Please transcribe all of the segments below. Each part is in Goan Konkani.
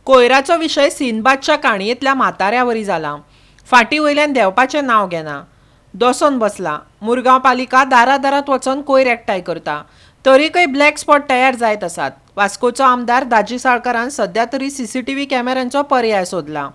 कोयराचो विशय सिनबादच्या काणयेंतल्या म्हाताऱ्यावरी जाला. फाटी वयल्यान देंवपाचें नांव घेना, दसोन बसला. मुरगांव पालिका दारादारांत वचोन कोयर एकठांय करता, तरीकय ब्लॅक स्पॉट तयार जायत आसात. वास्कोचो आमदार दाजी साळकारान सध्या तरी सीसीटीव्ही कॅमेऱ्यांचो पर्याय सोदला,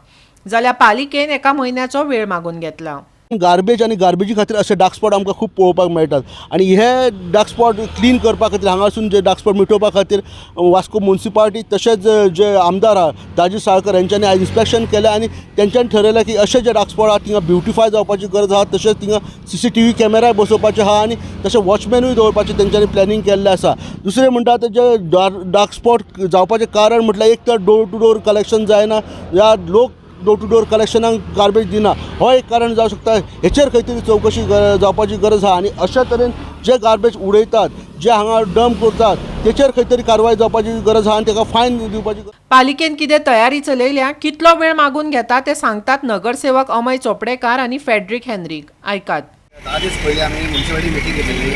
जाल्यार पालिकेन एका म्हयन्याचो वेळ मागून घेतला. गार्बेज आनी गार्बेजी खातीर अशे डार्क स्पॉट आमकां खूब पळोवपाक मेळटात आनी हे डार्क स्पॉट क्लीन करपा खातीर, हांगासून जे डार्क स्पॉट मिटोवपा खातीर वास्को मुन्सिपालिटी तशेंच जे आमदार आहा दाजी साळकर हेंच्यांनी आयज इन्स्पेक्शन केलें आनी तेंच्यांनी ठरयलें की अशे जे डार्क स्पॉट आहा थिंगा ब्युटिफाय जावपाची गरज आहा, तशेंच थिंगा सीसीटीव्ही कॅमेराय बसोवपाचे आहा आनी तशें वॉचमॅनूय दवरपाचें तेंच्यांनी प्लॅनिंग केल्लें आसा. दुसरें म्हणटा ते जे डार्क स्पॉट जावपाचें कारण म्हटल्यार एक तर डोर टू डोर कलेक्शन जायना या लोक डोर टू डोर कलेक्शनाक गार्बेज दिना, हो एक कारण जावं शकता. हेचेर खंय तरी चवकशी जावपाची गरज आहा आनी अशा तरेन जे गार्बेज उडयतात, जे हांगा डंप करतात तेचेर खंय तरी कारवाय जावपाची गरज आहा आनी ताका फायन दिवपाची. पालिकेन कितें तयारी चलयल्या, कितलो वेळ मागून घेता ते सांगतात नगरसेवक अमय चोपडेकार आनी फेड्रिक हेनरीक. आयकात. 10 दीस पयलीं आमी म्युनिसिपालिटी मिटींग घेतिल्ली.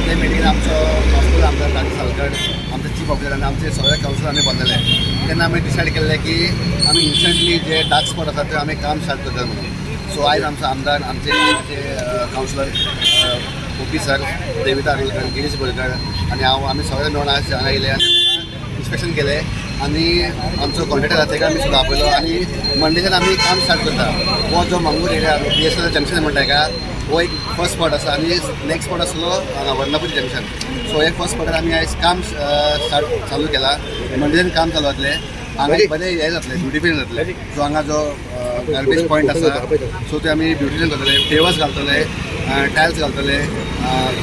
ते मिटींगेन आमचो वास्कोचो आमदार दाजी सालकर, आमचे चीफ ऑफिसर आनी आमचे सगळे कावन्सिलर आमी बसलेले. तेन्ना आमी डिसायड केल्लें की आमी इन्स्टंटली जे डार्क स्पॉट आसा ते आमी काम स्टार्ट करतले म्हणून. सो आयज आमचो आमदार, आमचे councillor OP sir, Devita Arolkar, Girish Borkar आनी हांव, आमी सगळे मेळून आयज हांगा येयले आनी इन्स्पेक्शन केलें आनी आमचो कॉन्ट्रेक्टर आसा तेका आमी सुद्दां आपयलो आनी मंडेच्यान आमी काम स्टार्ट करता. हो जो मंगूर एरिया, बीएसएनएल जंक्शन म्हणटा तेका, हो एक फर्स्ट स्पॉट आसा आनी नेक्स्ट स्पॉट आसलो हांगा वर्णापुरी जंक्शन. सो हे फर्स्ट स्पॉटार आमी आयज काम स्टार्ट चालू केलां. मंडेच्यान काम चालू जातलें. हांगा एक बरें हें जातलें, ब्युटिफिकेशन जातलें. जो हांगा जो गार्बेज पॉयंट आसा सो ते आमी ब्युटिफिकेशन करतले, पेवर्स घालतले, टायल्स घालतले,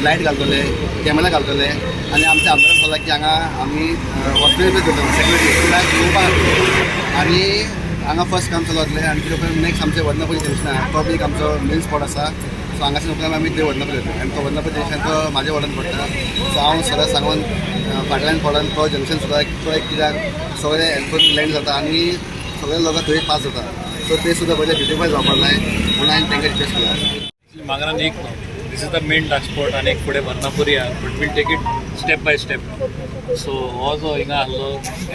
लायट घालतले, कॅमेरा घालतले आनी आमच्या आमदारान सांगलां की हांगा आमी वॉचमॅन बी दवरतले, सेक्युरिटी येवपाक. आनी हांगा फर्स्ट काम चालू जातलें आनी ते उपरांत नेक्स्ट आमचें वर्णापुरी जंक्शन आहा, तो बी एक आमचो मेन स्पॉट आसा. सो हांगासून उपरांत आमी ते वर्णापुरी वयतले आनी तो वर्णापुरी जंक्शन तो म्हाज्या वॉर्डान पडटा. सो हांव सदांच सांगून फाटल्यान पडोन तो जंक्शन सुद्दां तो एक, कित्याक सगळे एअरपोर्ट लँड जाता आनी सगळे लोक थंय पास जाता, सो ते सुद्दां पयलें ब्युटिफाय जावपाक जाय म्हणून हांवें तांकां रिक्वेस्ट केला. मांगरान एक this is the main dark spot आनी एक फुडें वर्णापुरी आहा, but we'll take it step by step. So हो जो हिंगा आहलो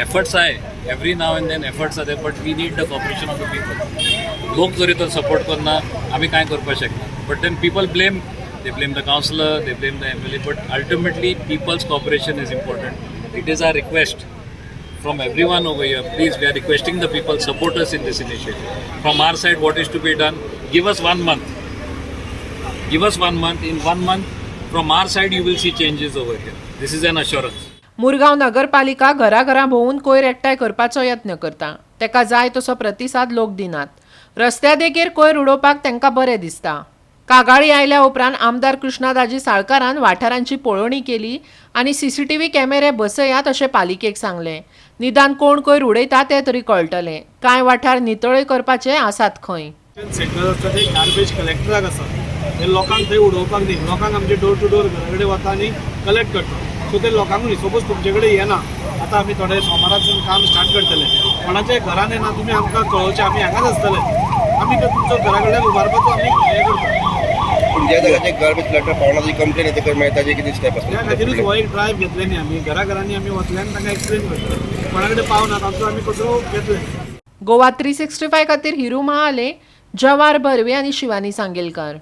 एफर्ट्स आहाय, every now and then efforts आहाय, but we need the cooperation of the people. लोक जरी तर सपोर्ट करना, आमी कांय करपाक शकना. But then people blame, they blame the councillor, they blame the MLA, but ultimately people's cooperation is important. It is our request from everyone over here, please, we are requesting the people, support us in this initiative. From our side, what is to be done, give us one month. Give us one month. In one month, from our side, you will see changes over here. This is an assurance. Murgaon नगरपालिका घराघरा भोंवून कोयर एकठांय करपाचो यत्न करता. तेका जाय तसो प्रतिसाद लोक दिनात. रस्त्या देगेर कोयर उडोवपाक तांकां बरें दिसता. कागाळी आयल्या उपरांत आमदार कृष्णा दाजी साळकारान वाठारांची पळोवणी केली आनी सीसीटीव्ही कॅमेरे बसयात अशें पालिकेक सांगलें. निदान कोण कोयर उडयता तें तरी कळटलें. कांय वाठार नितळय करपाचे आसात खंय. सेंटर आसता ते गार्बेज कलेक्टराक आसा. ते लोकांक थंय उडोवपाक न्ही. लोकांक आमचे डोर टू डोर घरा कडेन वता आनी कलेक्ट करता. सो ते लोकांक न्ही. सपोज तुमचे कडेन येना, आतां आमी थोडे सोमारासून काम स्टार्ट करतले. कोणाच्या घरान येना, तुमी आमकां कळोवचें. आमी हांगाच आसतले. आमी ते तुमचो घरा कडल्यान उबारपाचो आमी हें करता. पूण ज्या जाग्याचे गार्बेज कलेक्टर पावना, जी कंप्लेन येते खंय मागीर ताजे कितें स्टेप त्या आसता? खातीरूच हो एक ड्रायव्ह घेतले न्ही. आमी घरा घरांनी आमी वतले आनी तांकां एक्सप्लेन करतले. कोणा कडेन पावना तांचो आमी कचरो घेतले. गोवा 365 खातीर हिरू महाले, जवार बर्वे आनी शिवानी सांगेलकार.